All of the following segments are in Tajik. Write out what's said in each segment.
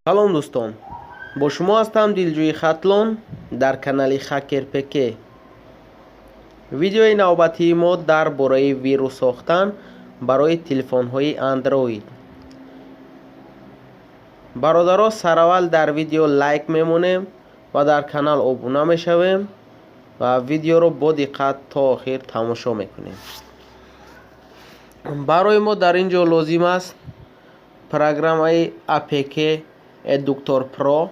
Салом дӯстон, бо шумо ҳастам Дилҷӯи Хатлон дар канали Хакер ПК. Видеои навбатии мо дар бораи вирус сохтан барои телефонҳои Android. Бародаро, сараввал дар видео лайк мемонем ва дар канал обуна мешавем ва видеоро бо диққат то охир тамошо мекунем. Барои мо дар ин ҷо лозим аст программаи APK Eductor Pro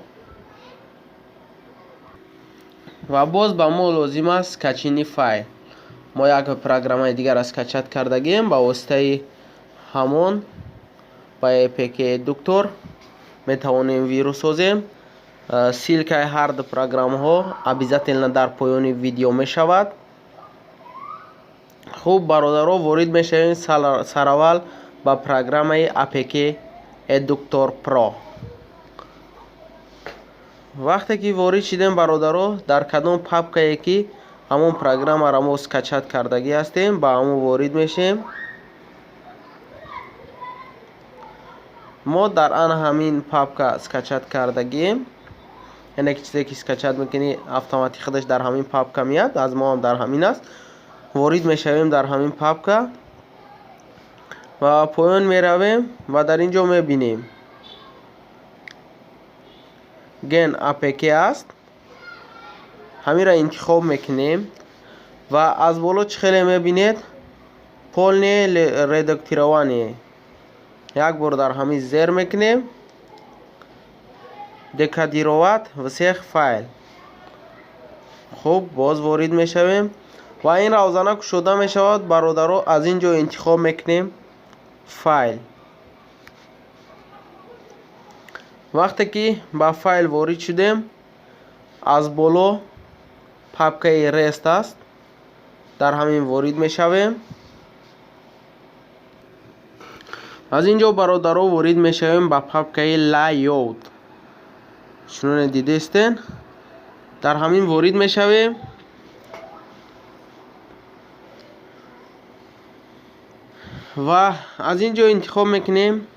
ва боз ба мо лозим аст скачини файл. Мо як программаи дигарро скачат кардагием, ба воситаи ҳамон ба APK Eductor метавонем вирус созем. Ссылкаи ҳар ду программаҳо обязательно дар поёни видео мешавад. Хуб бародаро, ворид мешавем сараввал ба программаи APK Eductor Pro. Вақте ки ворид шидем бародаро, дар кадом папкае ки ҳамон программаро мо скачат кардагӣ ҳастем, ба ҳамон ворид мешем. Мо дар ана ҳамин папка скачат кардагием, яъне ки чизе ки скачат мекунӣ автоматик худаш дар ҳамин папка меяд, аз мо ҳам дар ҳамин аст. Ворид мешавем дар ҳамин папка ва поён меравем ва дар ин ҷо мебинем ген APK аст. Ҳаминро интихоб мекунем ва аз боло чӣ хеле мебинед полное редактирование. Як бор дар ҳамин зер мекунем, декодировать всех файл. Хуб, боз ворид мешавем ва ин равзана кушода мешавад. Бародаро, аз ин ҷо интихоб мекунем файл. Вақте ки ба файл ворид шудем, аз боло папкаи рест аст, дар ҳамин ворид мешавем. Аз ин ҷо бародаро ворид мешавем ба папкаи layout. Чуноне дидестен, дар ҳамин ворид мешавем. Ва аз ин ҷо интихоб мекунем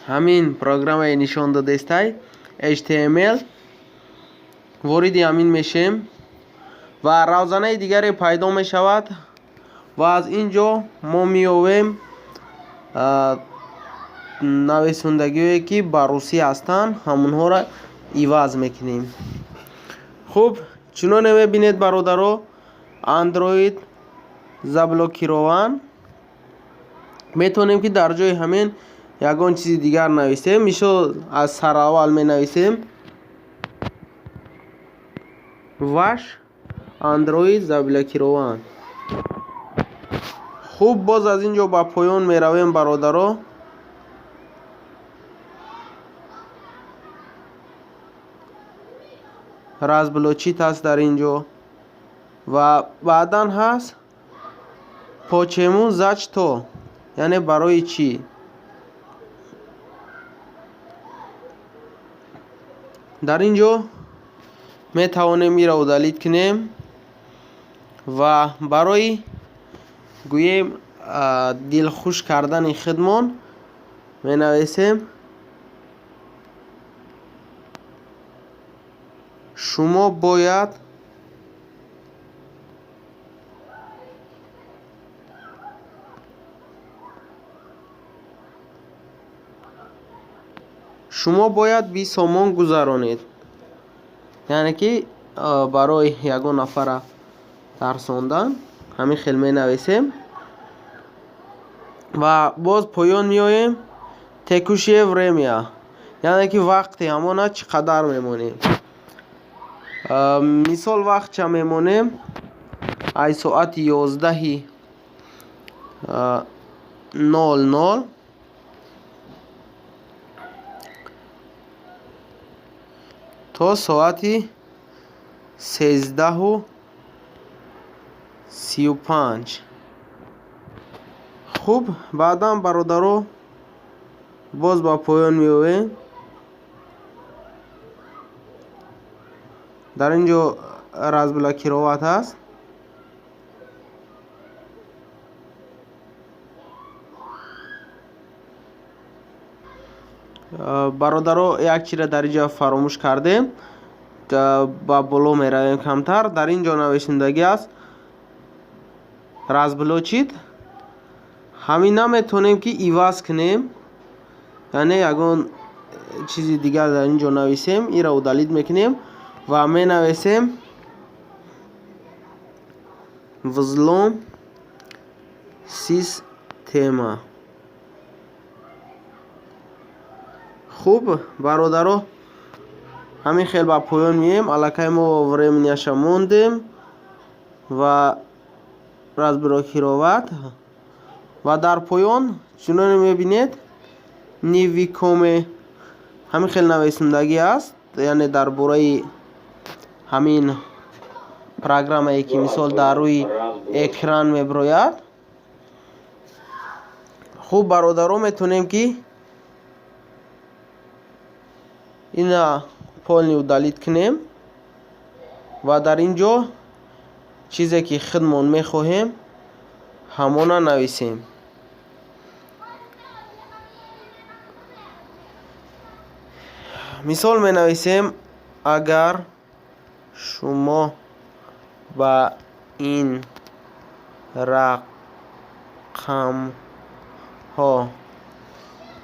ҳамин программаи нишон додестай HTML. Вориди ҳамин мешем ва равзанаи дигаре пайдо мешавад ва аз ин ҷо мо меёвем нависондагиҳое ки ба русӣ ҳастанд, ҳамонҳоро иваз мекунем. Хуб, чуноне мебинед бародаро, Android заблокирован. Метавонем ки дар ҷои ҳамин ягон чизи дигар нависем. Мисол, аз сараввал менависем ваш Android заблокирован. Хуб, боз аз ин ҷо ба поён меравем бародаро. Разблочить аст дар ин ҷо ва баъдан ҳаст почему, за что, яъне барои чӣ. Дар ин ҷо метавонем инро удалить кунем ва барои гӯем дилхуш кардани худмон менависем шумо бояд 20 сомон гузаронед. Яъне ки барои ягон нафара тарсондан ҳамин хел менависем ва боз поён меоем. Текущее время, яъне ки вақти ҳамона чӣ қадар мемонем. Мисол, вақтча мемонем ай соати 11:00 то соати 13:35. Хуб, баъдан бародаро боз ба поён меоем. Дар ин ҷо разблокировать аст. Бародаро, як чизро дар ин ҷо фаромӯш кардем. Ба боло меравем камтар. Дар ин ҷо нависондагӣ аст разблочить. Ҳамин наметавонем ки иваз кунем, яъне ягон чизи дигар дар ин ҷо нависем. Инро удалить мекунем ва менависем взлом система. Хуб, бародаро, ҳамин хел ба поён меоем. Аллакай мо временяша мондем ва разблокировать. Ва дар поён чуноне мебинед, невикоме ҳамин хел нависондагӣ аст, яъне дар бораи ҳамин программае ки мисол дар рӯи экран мебирояд. Хуб, бародаро, метавонем ки ина полный удалить кунем ва дар ин ҷо чизе ки худмон мехоҳем, ҳамона нависем. Мисол менависем: агар шумо ба ин рақамҳо,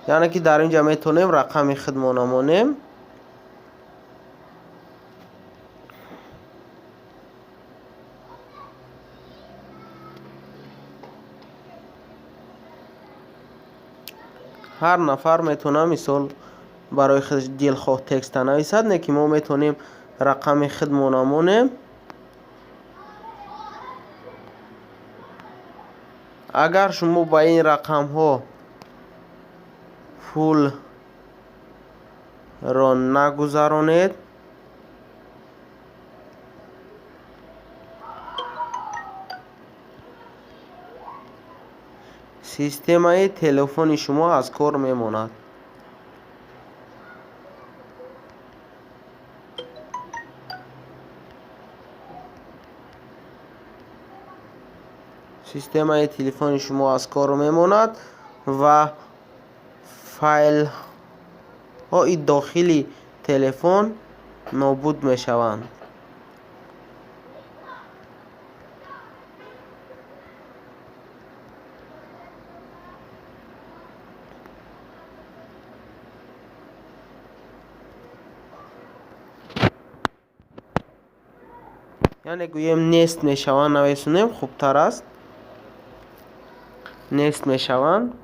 яъне ки дар ин ҷо метавонем рақами худмона монем. Ҳар нафар метавонад мисол барои худаш дилхоҳ текста нависад, не ки мо метавонем рақами худмона монем. Агар шумо ба ин рақамҳо пулро нагузаронед, системаи телефони шумо аз кор мемонад. Системаи телефони шумо аз кор мемонад ва файлҳои дохили телефон нобуд мешаванд. Яъне гӯем нест мешаванд нависонем, хубтар аст. Нест мешаванд.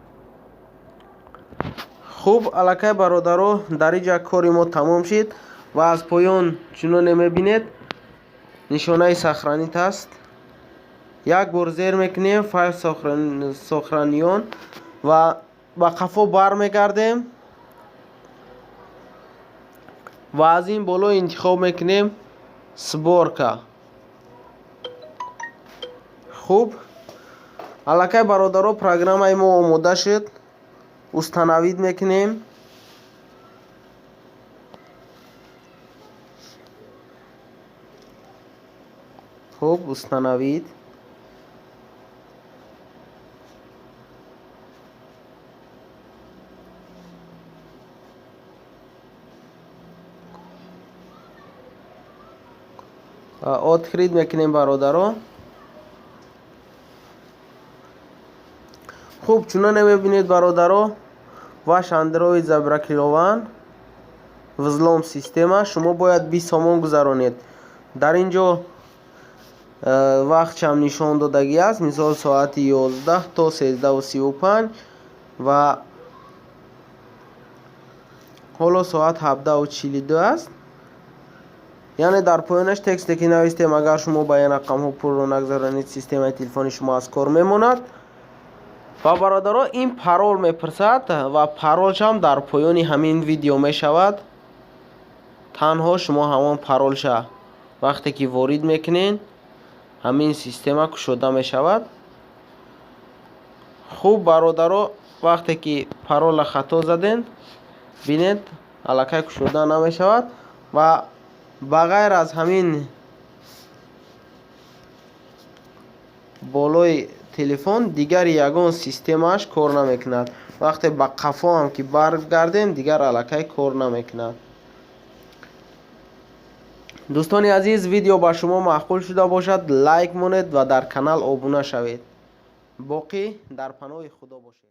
Хуб, аллакай, бародаро, дар ин ҷа кори мо тамом шид ва аз поён чуноне мебинед, нишонаи сохранить аст. Як бор зер мекунем, файл сохранён, ва ба қафо бармегардем ва аз ин боло интихоб мекунем сборка. Хуб, аллакай, бародаро, программаи мо омода шуд. Установить мекунем. Хуб, установить. Открыть мекунем, бародаро. Хуб, чуноне мебинед, бародаро, ваш андроид заблокирован, взлом система. Шумо бояд 20 сомон гузаронед. Дар ин ҷо вақтшам нишон додагӣ аст, мисол соати 11 то 13:35 ва ҳоло соат 17:42 аст. Яъне дар поёнаш тексте ки навистем: агар шумо ба ин рақамҳо пулро нагузаронед, системаи телефони шумо аз кор мемонад. Ва, бародаро, ин парол мепурсад ва паролшам дар поёни ҳамин видео мешавад. Танҳо шумо ҳамон паролша вақте ки ворид мекунед, ҳамин система кушода мешавад. Хуб, бародаро, вақте ки парола хато заден, бинед, аллакай кушода намешавад. Ва ба ғайр аз ҳамин болои телефон дигар ягон системааш кор намекунад. Вақте ба қафоам ки баргардем, дигар аллакай кор намекунад. Дӯстони азиз, видео ба шумо маъқул шуда бошад, лайк монед ва дар канал обуна шавед. Боқӣ дар паноҳи Худо бошед.